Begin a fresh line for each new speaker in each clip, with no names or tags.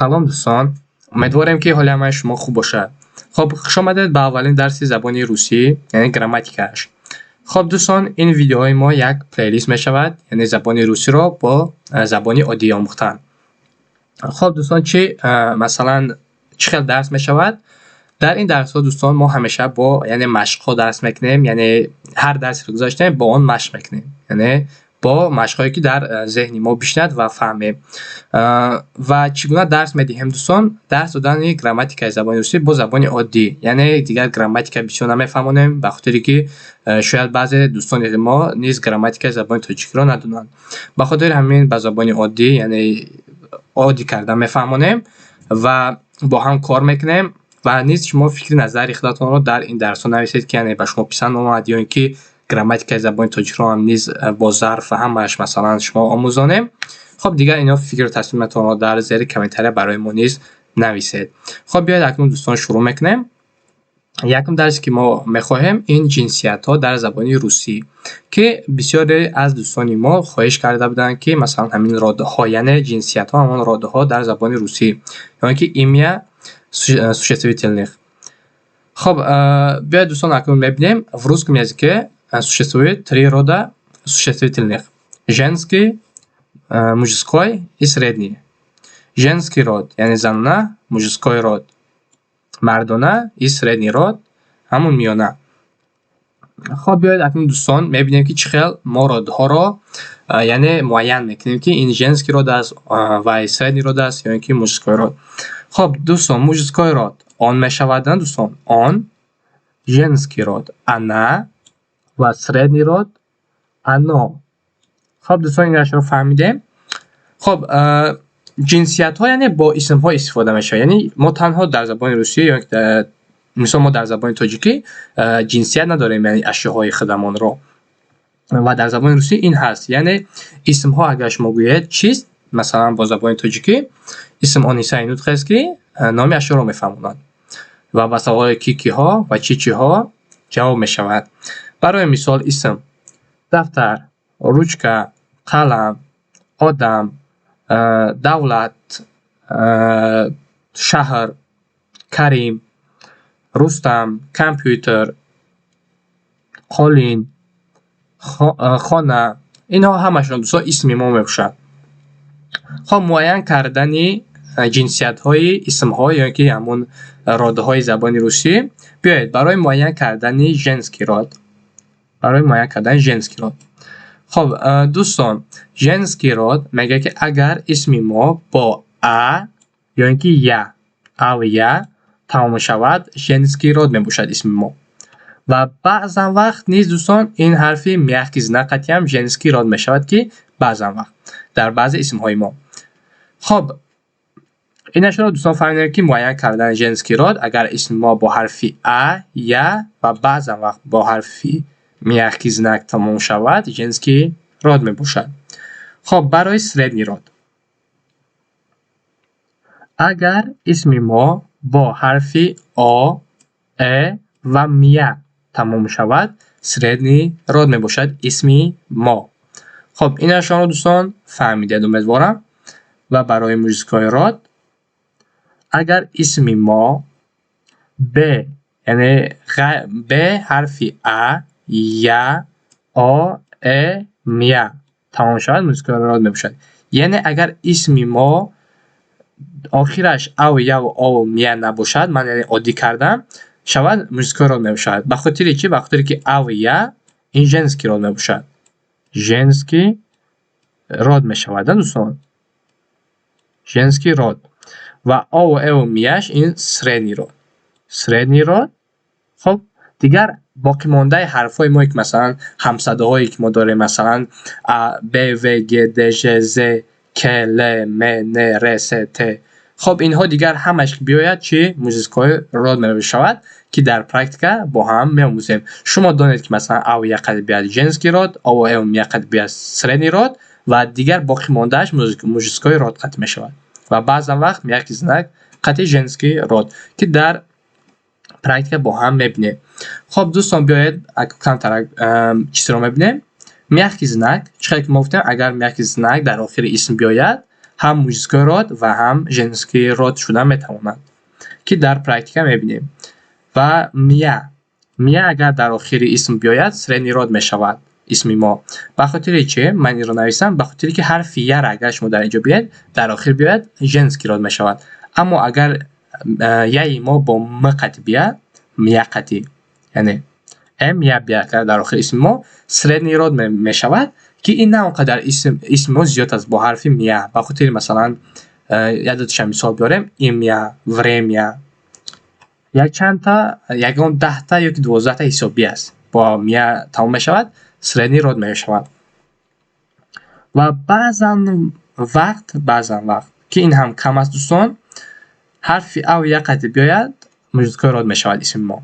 Салом, дӯстон! Умедворем, ки ҳоли ҳамаи шумо хуб бошад. Хоб, хушомадед ба аввалин дарси забони русӣ, яъне грамматикааш. Хоб, дӯстон, ин видеоҳои мо як плейлист мешавад, яъне забони русиро бо забони оддӣ омӯхтан. Хоб, дӯстон, чӣ масалан, чӣ хел дарс мешавад? Дар ин дарсҳо, дӯстон, мо ҳамеша бо, яъне, машқҳо дарс мекунем, яъне ҳар дарсеро гузаштем, бо он машқ мекунем, яъне бо машқҳое, ки дар зеҳни мо бишинад ва фаҳмем. Ва чӣ гуна дарс медиҳем, дӯстон? Дарс додани грамматикаи забони русӣ бо забони оддӣ, яъне дигар грамматика бисёр намефаҳмонем, ба хотире ки шояд баъзе дӯстони мо низ грамматикаи забони тоҷикиро надонанд. Ба хотири ҳамин ба забони оддӣ, яъне оддӣ карда мефаҳмонем ва бо ҳам кор мекунем. Ва низ шумо фикри назари худатонро дар ин дарсҳо нависед, ки яъне ба шумо писанд омад ё ин ки грамматикаи забони тоҷикиро ҳам низ бо зарф ва ҳамааш, масалан, шумо омӯзонем. Хоб, дигар ино фикру тасмиматонро дар зери комментария барои мо низ нависед. Хоб, биёед акнун, дӯстон, шурӯъ мекунем. Якум дарсе, ки мо мехоҳем, ин ҷинсиятҳо дар забони русӣ, ки бисёре аз дӯстони мо хоҳиш карда буданд, ки масалан ҳамин родҳо, яъне ҷинсиятҳо, ҳамон родҳо дар забони русӣ ё ин ки имя существительных. Хоб, биёед, дӯстон, акнун мебинем. В русском языке существует три рода существительных: женский, мужской и средний. Женский род, яъне занона, мужской род, мардона и средний род, ҳамун миёна. Хоб, биёед акнун, дӯстон, мебинем, ки чӣ хел мо родҳоро, яъне, муайян мекунем, ки ин женский род аст ва средний род аст ё ин ки мужской род. Хоб, дӯстон, мужской род он мешавад, дӯстон, он, женский род она ва средний род оно. Хоб, дӯстон, инашро фаҳмидем. Хоб, ҷинсиятҳо, яъне, бо исмҳо истифода мешавад. Яъне мо танҳо дар забони русӣ ё мисол мо дар забони тоҷикӣ ҷинсият надорем, яъне ашёҳои худамонро, ва дар забони русӣ ин ҳаст. Яъне исмҳо, агар шумо гӯед чист, масалан, бо забони тоҷикӣ исм он ҳиссаи нутқ аст, ки номи ашёро мефаҳмонад ва ба саволҳои ки, киҳо ва чӣ, чиҳо ҷавоб мешавад. Барои мисол, исм: дафтар, ручка, қалам, одам, давлат, шаҳр, Карим, Рустам, компютер, қолин, хона. Инҳо ҳамашон, дӯстон, исми мо мебошанд. Хоб, муайян кардани ҷинсиятҳои исмҳо ё ин ки ҳамон родҳои забони русӣ. Биёед, барои муайян кардани женский род, барои муайян кардани женский род. Хоб, дӯстон, женский род мегӯяд, ки агар исми мо бо а ё ин ки я, а я тамом шавад, женский род мебошад исми мо. Ва баъзан вақт низ, дӯстон, ин ҳарфи мягкий знак қатъиам женский род мешавад, ки баъзан вақт дар баъзе исмҳои мо. Хоб, инашро, дӯстон, фаҳмидем, ки муайян кардани женский род, агар исми мо бо ҳарфи а, я ва баъзан вақт бо ҳарфи мягкий знак тамом шавад, женский род мебошад. Хоб, барои средний род, агар исми мо бо ҳарфи о, э ва мя тамом шавад, средний род мебошад исми мо. Хоб, инашро, дӯстон, фаҳмидед, умедворам. Ва барои мужской род, агар исми мо б, яъне б ҳарфи а, я, о, э, мя тамом шавад, мужской род мебошад. Яъне агар исми мо охираш ав, яв, ов, мя набошад, ман, яъне, оддӣ кардам, шавад, мужской род мебошад. Ба хотири чӣ? Ба хотире ки ав, я ин женский род мебошад. Женский род мешавад, дӯстон, женский род. Ва ову, эву, мияш ин средний род, средний род. Хоб, дигар боқимондаи ҳарфҳои мо, ки масалан ҳамсадоҳое, ки мо дорем, масалан а, б, в, г, д, ж, з, к, л, м, н, р, с, т. Хоб, инҳо дигар ҳамаш биёяд, чӣ, мужской род мешавад, ки дар практика бо ҳам меомӯзем. Шумо донед, ки масалан ав, я қад биёяд, женский род, ову, эву, мя қад биёяд, средний род ва дигар боқимондааш мужской род қатъ мешавад ва баъзан вақт мягкий знак қатъи женский род, ки дар практика бо ҳам мебинем. Хоб, дӯстон, биёед, камтар чизро мебинем. Мягкий знак, чӣ хеле ки мо гуфтем, агар мягкий знак дар охири исм биёяд, Ҳам мужской род ва ҳам женский род шуда метавонад, ки дар практика мебинем. Ва мя. Мя агар дар охири исм биёяд, средний род мешавад исми мо. Ба хотири чӣ ман инро нависам? Ба хотире ки ҳарфи яро агар шумо дар инҷо биёед, дар охир биёяд, женский род мешавад. Аммо агар яи мо бо м қатӣ биёяд, мя қатӣ, яъне м я биёяд дар охири исми мо, средний род мешавад, ки ин на он қадар исми мо зиёд аст бо ҳарфи мя. Ба хотири, масалан, як дуташа мисол биёрем: имя, время, якчандта, ягон 10-та ё ки 12-та ҳисобӣ аст, бо мя тамом мешавад, средний род мешавад. Ва баъзан вақт, ки ин ҳам кам аст, дӯстон, ҳарфи ав я қатӣ биёяд, мужской род мешавад исми мо.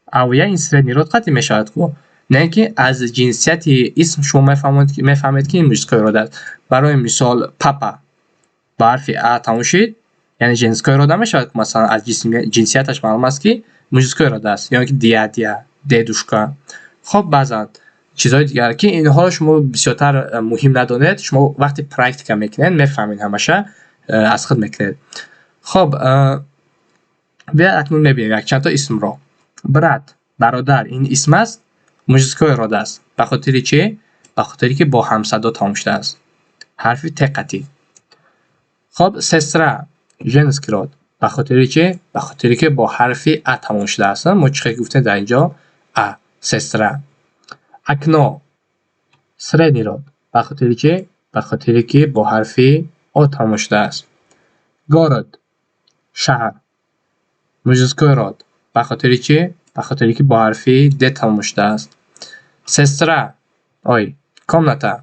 Ав я ин средний род қатӣ мешавад ку, на ин ки аз ҷинсияти исм шумо мефаҳмед, ки ин мужской род аст. Барои мисол, папа ба ҳарфи а тамом шид, яъне женской род намешавад. Масалан, аз ҷинсияташ маълум аст, ки мужской род аст, ё ин ки дядя, дедушка. Хоб, баъзан чизҳои дигар, ки инҳоро шумо бисёртар муҳим надонед, шумо вақте практика мекунед, мефаҳмед, ҳамаша аз худ мекунед. Хоб, биёед, акнун мебинем якчандто исмро. Брат, бародар, ин исм аст, мужской род аст. Ба хотири чӣ? Ба хотире ки бо ҳамсадо тамом шудааст, ҳарфи т қатӣ. Хоб, сестра женский род. Ба хотири чӣ? Ба хотире ки бо ҳарфи а тамом шудааст. Мо чӣ хел гуфтем дар инҷо? А, сестра. Окно средний род. Ба хотири чӣ? Ба хотире ки бо ҳарфи о тамом шудааст. Город, шаҳр, мужской род. Ба хотири чӣ? Ба хотире ки бо ҳарфи д тамом шудааст. Сестра, ой, комната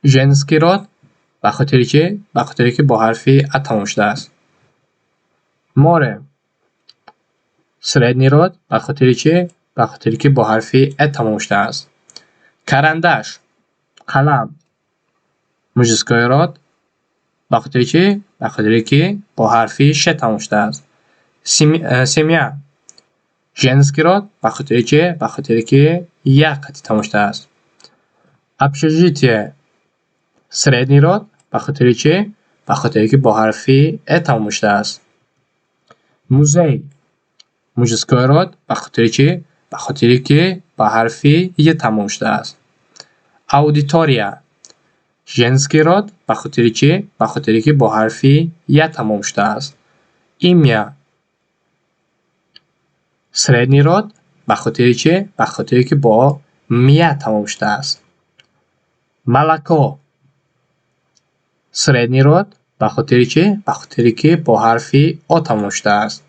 женский род. Ба хотири чӣ? Ба хотире ки бо ҳарфи а тамом шудааст. Море средний род. Ба хотири чӣ? Ба хотире ки бо ҳарфи э тамом шудааст. Карандаш, қалам, мужской род. Ба хотири чӣ? Ба хотире ки бо ҳарфи ш тамом шудааст. Семья женский род. Ба хотири чӣ? Ба хотире ки я қатӣ тамом шудааст. Общежитие средний род. Ба хотири чӣ? Ба хотире ки бо ҳарфи э тамом шудааст. Музей мужской род. Ба хотири чӣ? Ба хотире ки ба ҳарфи й тамом шудааст. Аудитория женский род. Ба хотири чӣ? Ба хотире ки бо ҳарфи я тамом шудааст. Имя средний род. Ба хотири чӣ? Ба хотире ки бо мя тамом шудааст. Молоко средний род. Ба хотири чӣ? Ба хотире ки бо ҳарфи о тамом шудааст.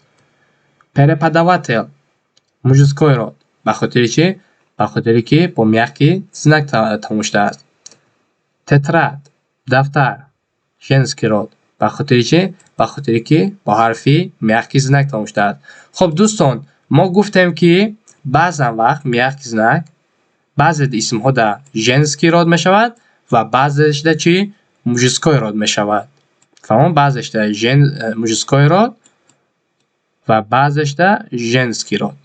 Преподаватель мужской род. Ба хотири чӣ? Ба хотире ки бо мягкий знак тамом шудааст. Тетрадь, дафтар, женский род. Ба хотири чӣ? Ба хотире ки бо ҳарфи мягкий знак тамом шудааст. Хуб, дӯстон, мо гуфтем, ки баъзан вақт мягкий знак баъзе исмҳо дар женский род мешавад ва баъзешда чӣ? Мужской род мешавад. Фаҳмон? Баъзешда мужской род ва баъзешда женский род.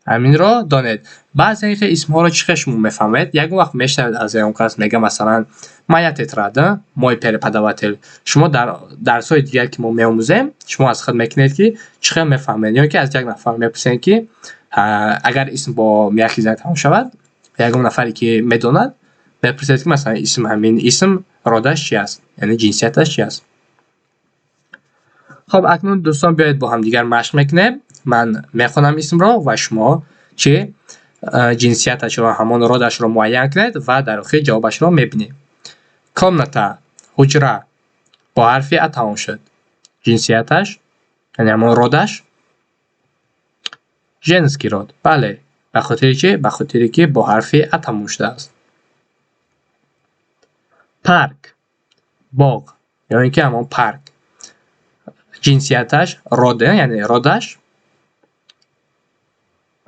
Ҳаминро донед. Баъзе ин хел исмҳоро чӣ хел шумо мефаҳмед? Ягон вақт мешунавед аз ягон кас, мега, масалан, моя тетрадь, мой преподаватель. Шумо дар дарсҳои дигар, ки мо меомӯзем, шумо аз худ мекунед, ки чӣ хел мефаҳмед, ё ки аз як нафар мепурсед, ки агар исм бо мягкий знак тамом шавад, ягон нафаре ки медонад мепурсед, ки, масалан, исм, ҳамин исм родаш чи аст, яъне ҷинсияташ чи аст. Хоб, акнун, дӯстон, биёед, бо ҳамдигар машқ мекунем. Ман мехонам исмро ва шумо чӣ, ҷинсияташро, ҳамон родашро муайян кунед ва дар охир ҷавобашро мебинем. Комната, ҳуҷра, бо ҳарфи а тамом шуд. Ҷинсияташ, яъне ҳамон родаш женский род. Бале, ба хотири чӣ? Ба хотире ки бо ҳарфи а тамом шудааст. Парк, боғ ё ин ки ҳамон парк, ҷинсияташ, род, яъне родаш,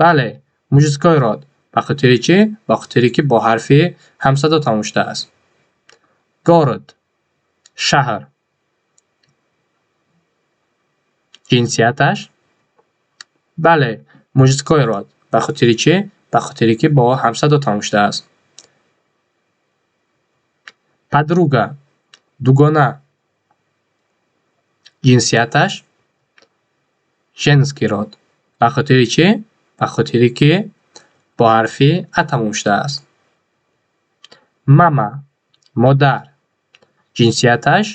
бале, мужской род. Ба хотири чӣ? Ба хотире ки бо ҳарфи ҳамсадо тамом шудааст. Город, шаҳр, ҷинсияташ, бале, мужской род. Ба хотири чӣ? Ба хотире ки бо ҳамсадо тамом шудааст. Подруга Дугона. Ҷинсияташ женский род. Ба хотири чӣ? Ба хотире ки бо ҳарфи а тамом шудааст. Мама, модар. Ҷинсияташ,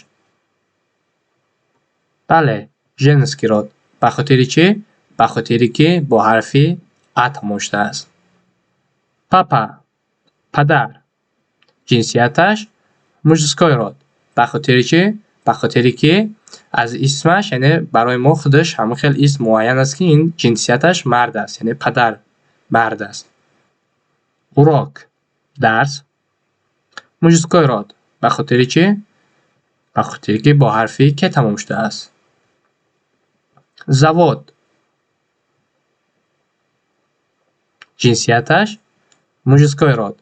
бале, женский род. Ба хотири чӣ? Ба хотире ки бо ҳарфи а тамом шудааст. Папа, падар. Ҷинсияташ мужской род. Ба хотири чӣ? Ба хотире ки аз исмаш, яъне барои мо худаш ҳамон хел исм муайян аст, ки ин ҷинсияташ мард аст, яъне падар мард аст. Урок, дарс. Мужской род. Ба хотири чӣ? Ба хотире ки бо ҳарфи к тамом шудааст. Завод. Ҷинсияташ мужской род.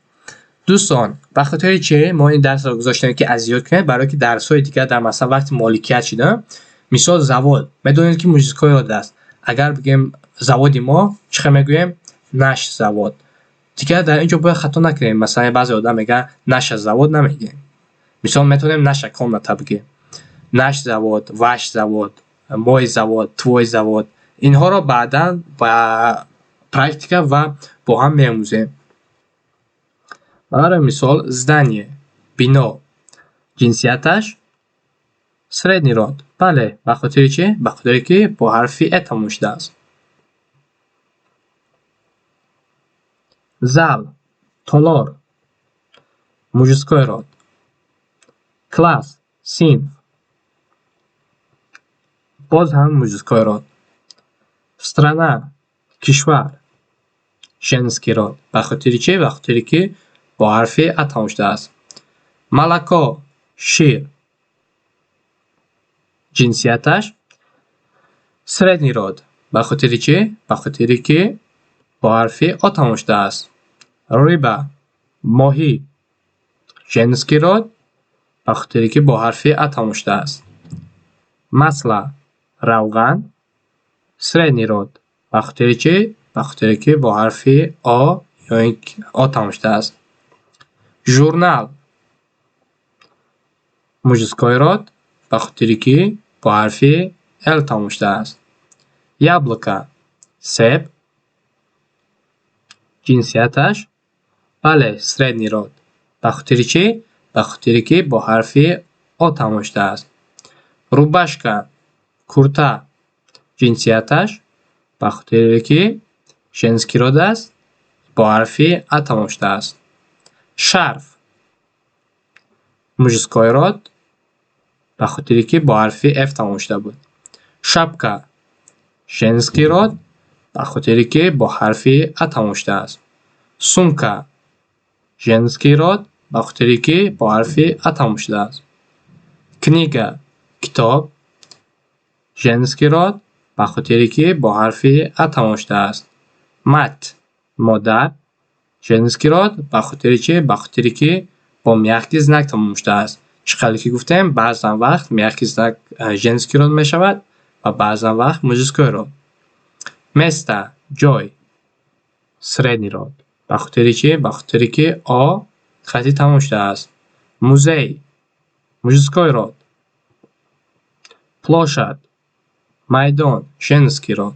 Дӯстон, ба хотири чӣ мо ин дарсро гузоштем, ки аз ёд кунед, барое ки дарсҳои дигар дар масалан вақти моликият шида, мисол, завод, медонед, ки мужской род аст. Агар бигӯем заводи мо, чӣ хел мегӯем? Наш завод. Дигар дар ин ҷо бояд хато накунем. Масалан, баъзе одам мегӯяд наша завод, намегӯем. Мисол, метавонем наша комната бигӯем. Наш завод, ваш завод, мой завод, твой завод. Инҳоро баъдан ба практика ва бо ҳам меомӯзем. Барои мисол, здание, бино. Ҷинсияташ средний род. Бале, ба хотири чӣ? Ба хотире ки бо ҳарфи э тамом шудааст. Зал, толор. Мужской род. Класс, синф. Боз ҳам мужской род. Страна, кишвар. Женский род. Ба хотири чӣ? Ба хотире ки бо ҳарфи а тамом шудааст. Молоко, шир. Ҷинсияташ средний род. Ба хотири чӣ? Ба хотире ки бо ҳарфи о тамом шудааст. Рыба, моҳӣ. Женский род, ба хотире ки бо ҳарфи а тамом шудааст. Масло, равған. Средний род. Ба хотири чӣ? Ба хотире ки бо ҳарфи о ё ин о тамом шудааст. Журнал, мужской род, ба хотире ки бо ҳарфи л тамом шудааст. Яблоко, себ. Ҷинсияташ, бале, средний род. Ба хотири чӣ? Ба хотире ки бо ҳарфи о тамом шудааст. Рубашка, курта. Ҷинсияташ, ба хотире ки женский род аст, бо ҳарфи а тамом шудааст. Шарф, мужской род, ба хотире ки бо ҳарфи ф тамом шуда буд. Шапка, женский род, ба хотире ки бо ҳарфи а тамом шудааст. Сумка, женский род, ба хотире ки бо ҳарфи а тамом шудааст. Книга, китоб. Женский род, ба хотире ки бо ҳарфи а тамом шудааст. Мать, модар. Женский род, ба хотири чӣ? Ба хотире ки бо мягкий знак тамом шудааст. Чӣ қадре ки гуфтем, баъзан вақт мягкий знак женский род мешавад ва баъзан вақт мужской род. Место, ҷой. Средний род. Ба хотири чӣ? Ба хотире ки о хати тамом шудааст. Музей, мужской род. Площадь, майдон. Женский род.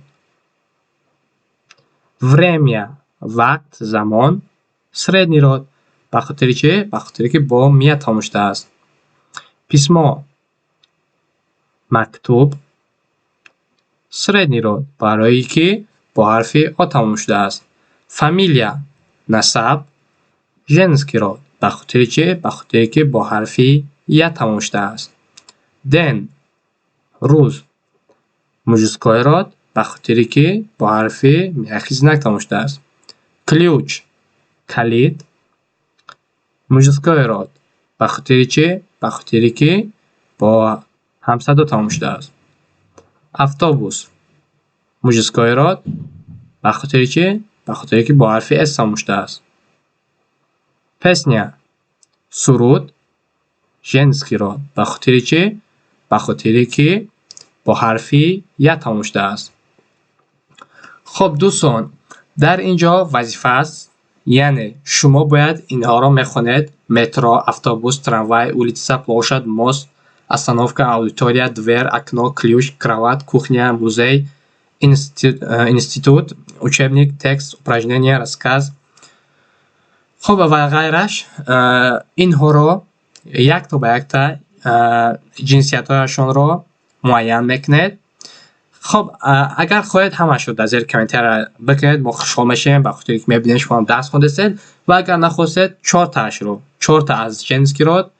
Время, вақт, замон. Средний род. Ба хотири чӣ? Ба хотире ки бо мя тамом шудааст. Письмо, мактуб. Средний род, барое ки бо ҳарфи о тамом шудааст. Фамилия, насаб. Женский род. Ба хотири чӣ? Ба хотире ки бо ҳарфи я тамом шудааст. День, рӯз. Мужской род, ба хотире ки бо ҳарфи мягкий знак тамом шудааст. Ключ, калид. Мужской род. Ба хотири чӣ? Ба хотире ки бо ҳамсадо тамом шудааст. Автобус, мужской род. Ба хотири чӣ? Ба хотире ки бо ҳарфи с тамом шудааст. Песня, суруд. Женский род. Ба хотири чӣ? Ба хотире ки бо ҳарфи я тамом шудааст. Хуб, дӯстон, дар ин ҷо вазифа аст. Яъне шумо бояд инҳоро мехонед: метро, автобус, трамвай, улица, площадь, мост, остановка, аудитория, дверь, окно, ключ, кровать, кухня, музей, институт, учебник, текст, упражнение, рассказ, хуб, ва ғайраш. Инҳоро якто ба якта ҷинсиятҳояшонро муайян мекунед. Хуб, агар хоҳед, ҳамаашро дар зери комментария бикунед, мо хушҳол мешавем, ба хотире ки мебинем, шумоам дарс хондастед. Ва агар нахостед, чортаашро, чорта аз женский род,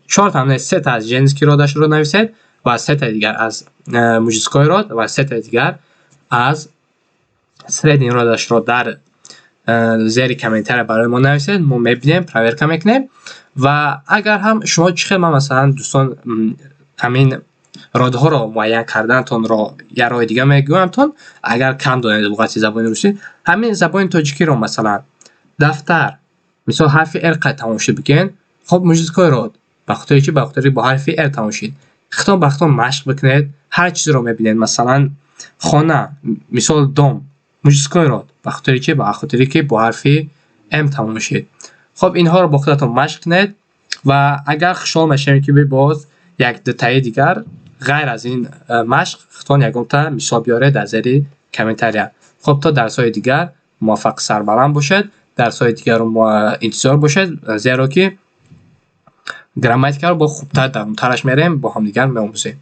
чорта не, сета аз женский род ашро нависед ва сетаи дигар аз мужской род ва сетаи дигар аз средний род ашро дар зери комментария барои мо нависед. Мо мебинем, проверка мекунем. Ва агар ҳам шумо чӣ хел, ман масалан, дӯстон, ҳамин род ҳоро муайян карданатонро як роҳи дига мегӯямтон. Агар кам донед луғати забони русӣ, ҳамин забони тоҷикиро, масалан, дафтар, мисол, ҳарфи р қай тамом шуд, бигӯен, хоб, мужской род. Ба хотири чӣ? Ба хотири бо ҳарфи р тамом шуд. Хитоб ба хитоб машқ бикунед. Ҳар чизеро мебинед, масалан, хона, мисол, дом, мужской род. Ба хотири чӣ? Ба хотире ки бо ҳарфи м тамом шуд. Хоб, инҳоро бо худатон машқ кунед. Ва агар хушҳол мешавем, ки боз як дутаи дигар ғайр аз ин машқ худтон ягонта мисол биёред дар зери комментария. Хуб, то дарсҳои дигар муваффақ, сарбаланд бошед. Дарсҳои дигарро интизор бошед, зеро ки грамматикаро бо хубтар, дарунтараш мерем, бо ҳамдигар меомӯзем.